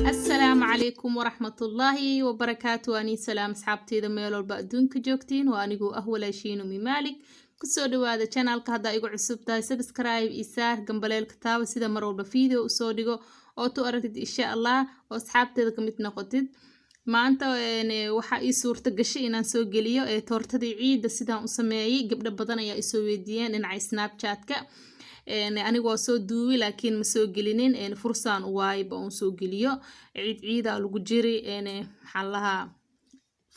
Asalaamu calaykum waraxmatullaahi wabarakaatu. Anii salaam asxaabteyda meel walba adduunka joogtiin. Waa anigoo ah walaashiin Umi Maalik. Kusoo dhawaada channelka. Haddaa igu cusub tahay, subscribe isaar, gambaleelka taaba, sida mar walba video usoo dhigo oo tu aragtid, insha Allah, oo asxaabteeda kamid noqotid. Maanta waxaa ii suurta gashay inaan soo geliyo ee toortadii ciidda sidaan u sameeyey. Gabdho badan ayaa isoo weydiiyeen dhinaca Snapchatka. Anigu waa soo duubi, laakiin ma soo gelinin. Fursaan u waayba uun soo geliyo. Ciid ciidaa lagu jiri, maxaa lahaa,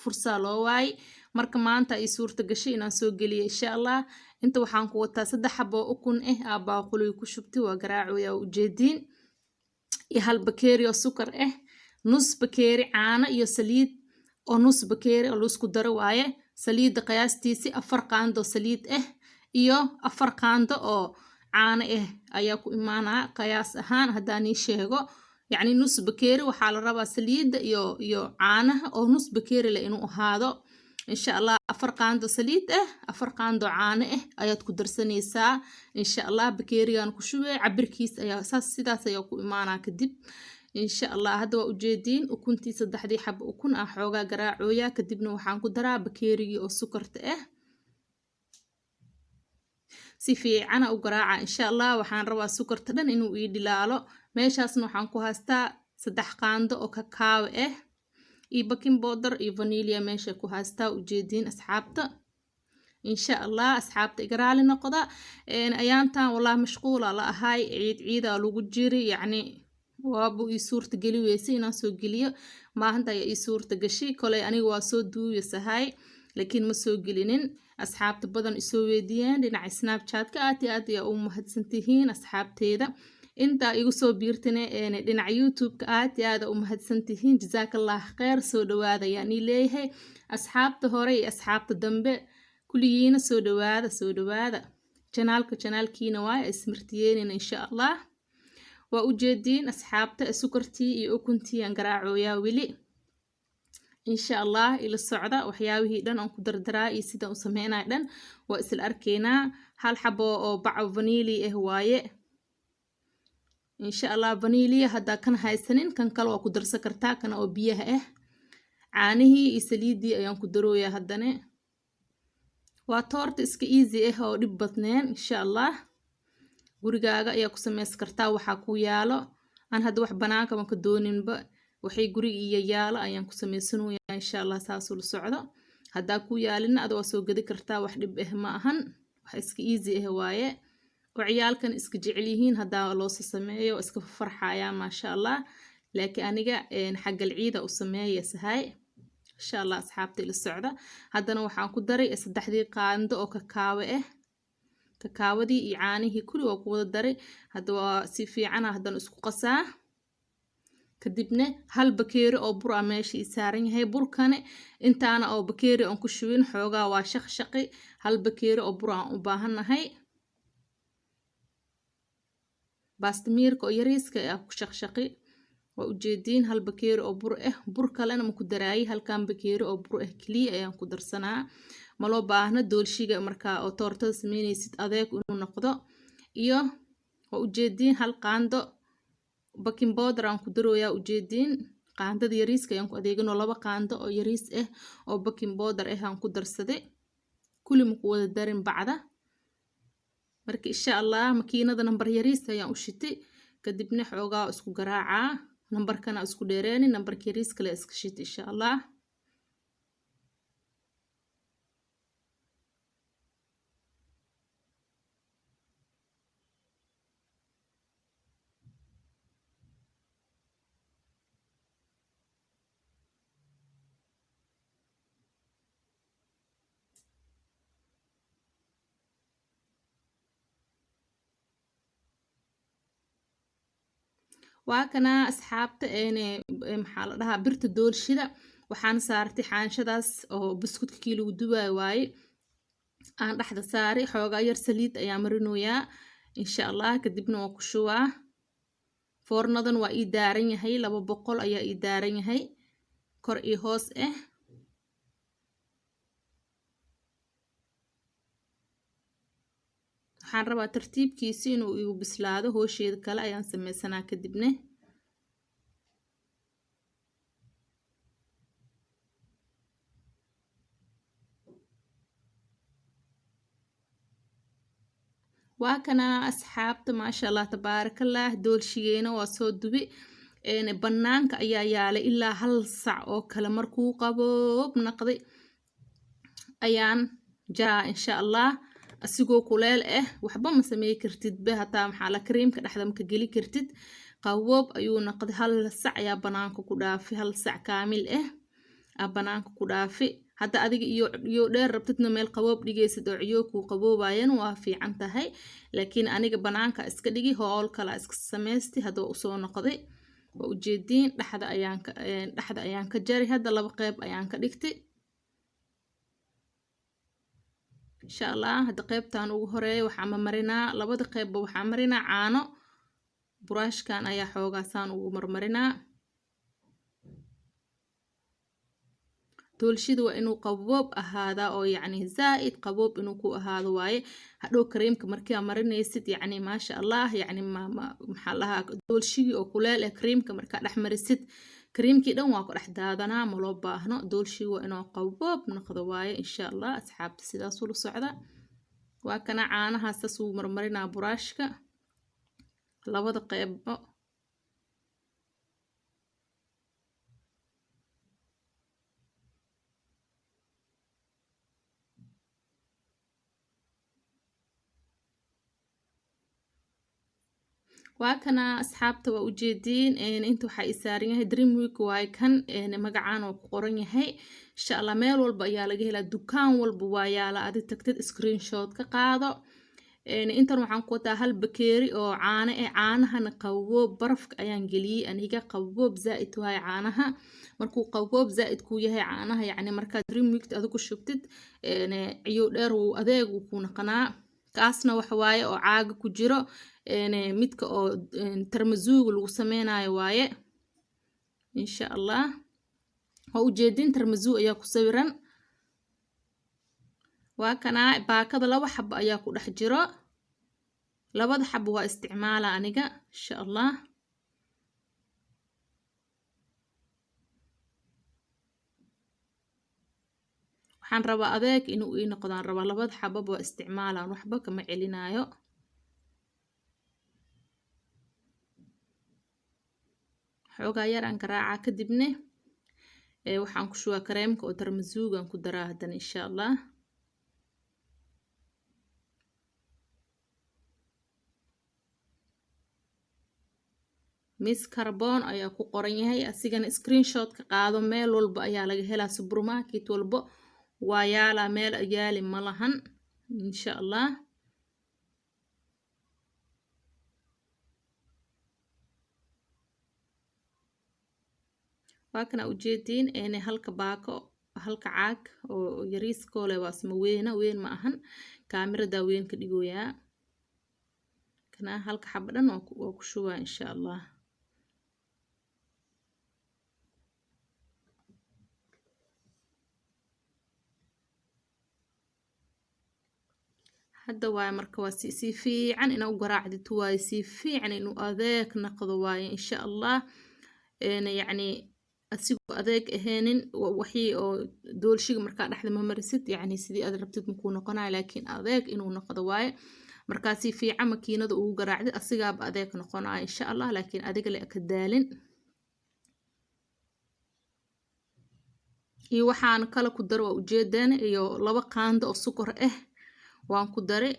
fursaa loo waayay. Marka maanta ii suurta gashay inaan soo geliyo, insha Allah. Inta waxaan ku wataa 3 xabo oo ukun ah aa baaquliga ku shubtay, waa garaacooya, ujeediin, iyo 1 bakeeri oo sukar ah, nus bakeeri caano iyo saliid oo nus bakeeri oo laisku daro waaye. Saliidda qiyaastiisi 4 qaando saliid ah iyo 4 qaando oo caano ah ayaa ku imaanaa qiyaas ahaan. Haddaan ii sheego, yacni nus bakeeri waxaa la rabaa saliidda iyo caanaha oo nus bakeeri leh inuu ahaado, insha Allah. 4 qaando saliid ah, 4 qaando caano ah ayaad ku darsanaysaa, insha Allah. Bakeerigan ku shubee, cabirkiis ayaa saas, sidaas ayaa ku imaanaa kadib, insha Allah. Hadda waa ujeediin, ukuntii 3dii xabo ukun ah xoogaa garaacooya. Kadibna waxaan ku daraa bakeerigii oo sukarta ah, si fiicana u garaaca, insha Allah. Waxaan rabaa sukarta dhan inuu ii dhilaalo. Meeshaasna waxaan ku haystaa 3 qaando oo kakaawo ah iyo baking powder iyo vanilla meesha ku haystaa, ujeediin asxaabta, insha Allah. Asxaabta iga raali noqda, ayaantan wallah mashquula la ahay, ciid ciidaa lagu jiri, yacni waabu ii suurta geli weysay inaan soo geliyo. Maanta ayaa ii suurta gashay. Koley aniga waa soo duuyasahay, laakiin ma soo gelinin. Asxaabta badan isoo weydiiyeen dhinaca Snapchatka, aad iyo aad ayaa u mahadsantihiin asxaabteeda. Intaa igu soo biirtane dhinaca YouTube-ka, aad iyo aad u mahadsantihiin, jazaakallah kheyr. Soo dhawaada ayaan ii leeyahay asxaabta hore iyo asxaabta dambe, kulligiina soo dhawaada, soo dhawaada. Channelka channelkiina waay, ismartiyeenina, insha Allah. Waa ujeediin asxaabta, sukartii iyo ukuntii aan garaacooyaa weli, insha Allah. Ila socda, waxyaabihii dhan aan ku dardaraa iyo sidaan u sameynaya dhan waa isla arkeynaa. 1 xabo oo baco vanili ah waaye, insha Allah. Vaniliya haddaa kan haysanin, kan kale waa ku darsan kartaa, kana oo biyaha ah. Caanihii iyo saliiddii ayaan ku darooyaa haddane. Waa toorta iska easy ah oo dhib badneen, insha Allah. Gurigaaga ayaa ku sameysan kartaa waxaa ku yaalo. Aan hadda wax banaanka ma ka dooninba, waxay guriga iyo yaalo ayaan ku sameysanayaa, insha Allah. Saasuu la socdo. Haddaa ku yaalina, ada waa soo gadi kartaa, wax dhib ah ma ahan. Wax iska easy ah waaye oo ciyaalkan iska jecel yihiin. Haddaa loosoo sameeyo, iska farxayaa, maasha Allah. Laakiin aniga xaggal ciida u sameeya sahay, insha Allah. Asxaabta ila socda. Haddana waxaan ku daray 3dii qaando oo kakaawo ah. Kakaawadii iyo caanihii kulli waa ku wada daray. Hadda waa si fiicana haddana isku qasaa. Kadibna 1 bakeeri oo bur ah meesha ii saaran yahay. Burkane intaana oo bakeeri aan ku shubin, xoogaa waa shaqshaqi. 1 bakeeri oo bur aan u baahannahay, baastamiirka oo yariiska ah ku shaqshaqi, waa ujeediin. 1 bakeeri oo bur ah, bur kalena ma ku daraayay. Halkan bakeeri oo bur ah keliya ayaan ku darsanaa. Ma loo baahno doolshiga markaa oo toortada sameynaysid adeeg inuu noqdo. Iyo waa ujeediin, 1 qaando baking powder aan ku darooyaa, ujeediin. Qaandada yariiska ayaan ku adeeganoo, 2 qaando oo yariis ah oo baking powder ah aan ku darsaday. Kulli ma ku wada darin bacda. Marka insha Allah makiinada nambar yariis ayaan u shitay. Kadibna xoogaa isku garaacaa, nambarkana isku dheereeni, nambarka yariis kale iska shit, insha Allah. Waa kana asxaabta, maxaa la dhahaa, birta doolshida waxaan saartay xaanshadaas oo buskudka kii lagu dubaayo waaye aan dhexda saaray. Xoogaa yar saliid ayaa marinoyaa, insha Allah. Kadibna waa ku shubaa. Foornadan waa ii daaran yahay, 200 ayaa ii daaran yahay, kor iyo hoos ah. Waxaan rabaa tartiibkiisi inuu igu bislaado. Hoosheeda kale ayaan sameysanaa kadibne. Waa kana asxaabta, maasha Allah tabaarakallah, doolshigeena waa soo dubi. Banaanka ayaa yaalay ilaa 1 sac oo kale, markuu qaboob naqday ayaan jaraa insha Allah. Asigoo kuleel ah waxba ma samey kartid be, hataa maxaa la kareemka dhexda ma ka geli kartid. Qaboob ayuu naqday, 1 sac ayaa banaanka ku dhaafay, 1 sac kaamil ah aa banaanka ku dhaafi. Hadda adiga iyo dheer rabtidna meel qaboob dhigaysid oo ciyo kuu qaboobayan waa fiican tahay, laakiin aniga banaanka iska dhigi, howl kala iska samaystay. Hadda waa usoo noqday, waa ujeediin, dhexda ayaan ka jari, hadda 2 qeyb ayaan ka dhigtay insha Allah. Hadda qeybtan ugu horeeya waxaa ma marinaa, labada qeybba waxaa marinaa caano. Buraashkan ayaa xoogaasaan ugu marmarinaa. Doolshida waa inuu qaboob ahaadaa oo yacni zaa'id qaboob inuu ku ahaado waaye. Hadhow kareemka markii aa marinaysid, yacni maasha Allah, yacni maxaa lahaa, doolshigii oo kuleel eh kareemka markaa dhex marisid, kareemkii dhan waa ku dhex daadanaa, ma loo baahno. Doolshigi waa inuu qaboob noqdo waaye insha Allah. Asxaabta sidaas ula socda. Waa kana caanahaas saas uu marmarinaa buraashka labada qeybba. Waa kana asxaabta, waa ujeediin, inta waxaa ii saaran yahay Dream Week waaye kan, magacaan oo ku qoran yahay insha Allah. Meel walba ayaa laga helaa, dukaan walba waa yaala, adi tagtid screenshot ka qaado. Intan waxaan ku wataa 1 bakeeri oo caano eh. Caanahana qaboob barafka ayaan geliyey aniga, qaboob zaa'id waaye caanaha. Markuu qaboob zaa'id kuu yahay caanaha, yacni markaa Dream Week adigu ku shubtid, ciyow dheer wuu adeeg wuu ku naqanaa. Kaasna waxa waaye oo caaga ku jiro, midka oo tarmazuuga lagu sameynayo waaye insha Allah. Waa ujeedin, tarmazuu ayaa ku sawiran. Waa kana baakada, 2 xabo ayaa ku dhex jiro, labada xabo waa isticmaala aniga insha Allah. Waxaan rabaa adeeg inuu ii noqdaan rabaa, labada xababa waa isticmaalaan, waxba kama celinayo. Xoogaa yar aan garaacaa, kadibna waxaan ku shubaa kareemka oo tarmazuugan ku daraa haddana insha Allah. Miss Carbon ayaa ku qoran yahay, asigana screenshot ka qaado, meel walba ayaa laga helaa, supermarket walba waa yaalaa, meel yaali ma lahan insha Allah. Waa kana ujeediin, halka baako, halka caag oo yariiskoo leh, waa isma weyna, weyn ma ahan, kaamiradaa weyn ka dhigoyaa. Kana halka xabo dhan waa ku shubaa insha Allah. Hadda waaye marka waa si fiican inaa u garaacdid waaye, si fiican inuu adeeg naqdo waaye insha Allah. Yacni asigoo adeeg ahaynin, waxii oo doolshiga markaa dhexda ma marisid, yacni sidii aad rabtid makuu noqonayo, laakiin adeeg inuu noqdo waaye. Markaa si fiican makiinada ugu garaacdid, asigaaba adeeg noqonayo insha Allah, laakiin adiga le ka daalin. Iyo waxaan kala ku daro waa ujeedaan, iyo 2 qaando oo sokor ah waan ku daray.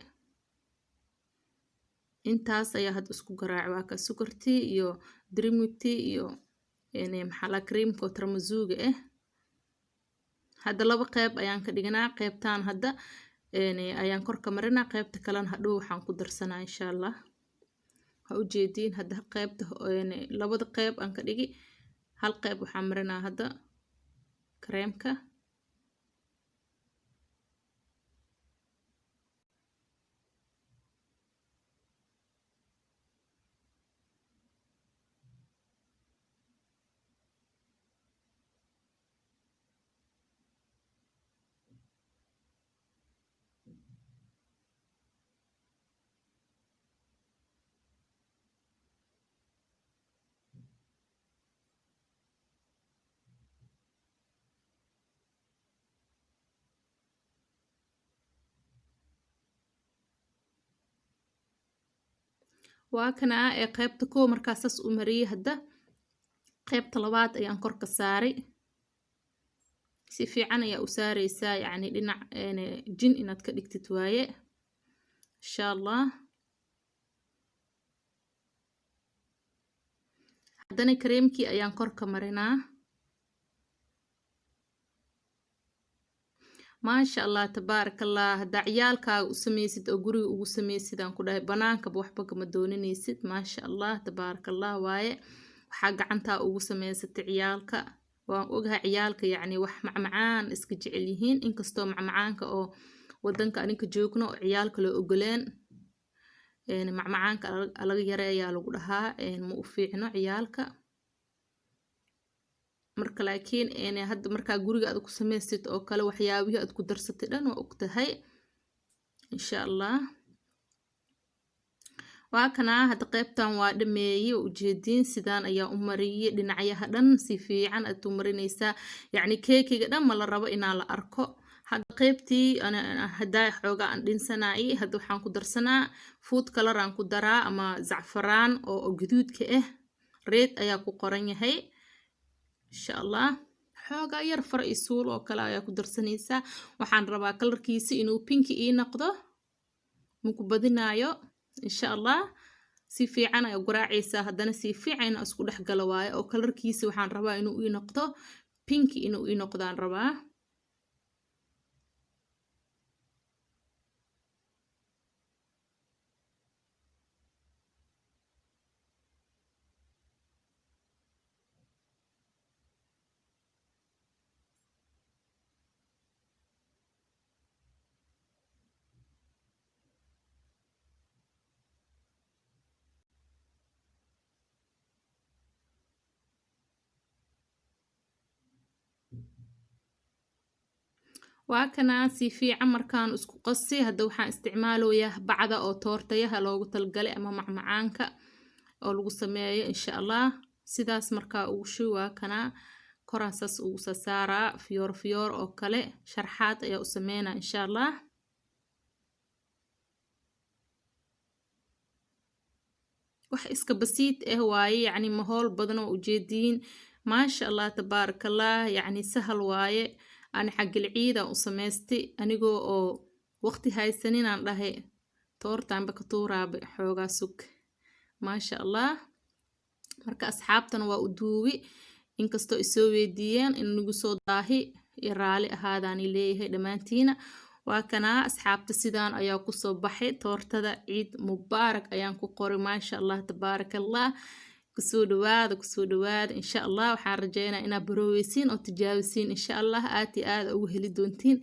Intaas ayaa hadda isku garaacay, waa ka sokortii iyo Dream Week-tii iyo maxaa la kareemka oo tarmazuuga ah. Hadda 2 qeyb ayaan ka dhiganaa, qeybtaan hadda ayaan kor ka marinaa, qeybta kalena hadhow waxaan ku darsanaa insha Allah. Ha ujeediin, hadda qeybta labada qeyb aan ka dhigi, hal qeyb waxaan marinaa hadda kareemka. Waa kana ee qaybta koo markaa saas u mariyay. Hadda qaybta labaad ayaan kor ka saaray. Si fiican ayaa u saareysaa, yacni dhinac jin inaad ka dhigtid waaye, insha Allah. Haddana kareemkii ayaan kor ka marinaa. Maasha Allah, tabaaraka Allah. Haddaa ciyaalkaaga u sameysid oo guriga ugu sameysid, aan ku dhahay, banaankaba waxba kama dooninaysid. Maasha Allah, tabaaraka Allah waaye. Waxaa gacantaa ugu sameysatay ciyaalka. Waan ogahay ciyaalka yacni wax macmacaan iska jecel yihiin, inkastoo macmacaanka oo wadanka aninka joogno oo ciyaalka loo ogoleen. Macmacaanka laga yareeyaa lagu dhahaa, ma u fiicno ciyaalka. Marka laakiin hadda markaa guriga aad ku sameysid oo kale, waxyaabihii aad ku darsatay dhan waa ogtahay, insha Allah. Waa kanaa, hadda qaybtan waa dhameeyey. Waa ujeediin, sidaan ayaa u mariyey dhinacyaha dhan. Si fiican aad u marinaysaa, yacni keekiga dhan ma la rabo inaa la arko. Hadda qaybtii haddaa xoogaa aan dhinsanayay, hadda waxaan ku darsanaa food color aan ku daraa ama zacfaraan oo gaduudka ah, red ayaa ku qoran yahay, insha Allah. Xoogaa yar far iyo suul oo kale ayaa ku darsanaysaa. Waxaan rabaa colorkiisa inuu pinki ii noqdo, maku badinaayo, insha Allah. Si fiican ayaa garaacaysaa. Haddana si fiican inaa isku dhex galo waayo, oo colorkiisa waxaan rabaa inuu ii noqdo pinki, inuu ii noqdaan rabaa. Waa kanaa, si fiican markaan isku qasi. Hadda waxaan isticmaalayaa bacda oo toortayaha loogu talgalay ama macmacaanka oo lagu sameeyo, insha Allah. Sidaas markaa ugu shubi. Waa kanaa, koraan saas ugu sasaaraa, fiyoor fiyoor oo kale sharxaad ayaa u sameynaa, insha Allah. Wax iska basiid ah waaye, yacni mahool badan oo ujeediin. Maasha Allah, tabaaraka Allah, yacni sahal waaye. Ani xagil ciidaan u samaystay, anigoo oo waqti haysanin aan dhahay toortaanba ka tuuraaba xoogaa sug. Maasha Allah. Marka asxaabtana waa u duubi, inkastoo isoo weydiiyeen in nagu soo daahi iyo raali ahaadaani leeyahay dhammaantiina. Waa kanaa asxaabta, sidaan ayaa kusoo baxay toortada. Ciid mubaarak ayaan ku qoray. Maasha Allah, tabaaraka Allah. Kusoo dhawaada, kusoo dhawaada, insha Allah. Waxaan rajeynaa inaad barooweysiin oo tijaabisiin, insha Allah. Aad iyo aad ugu heli doontiin.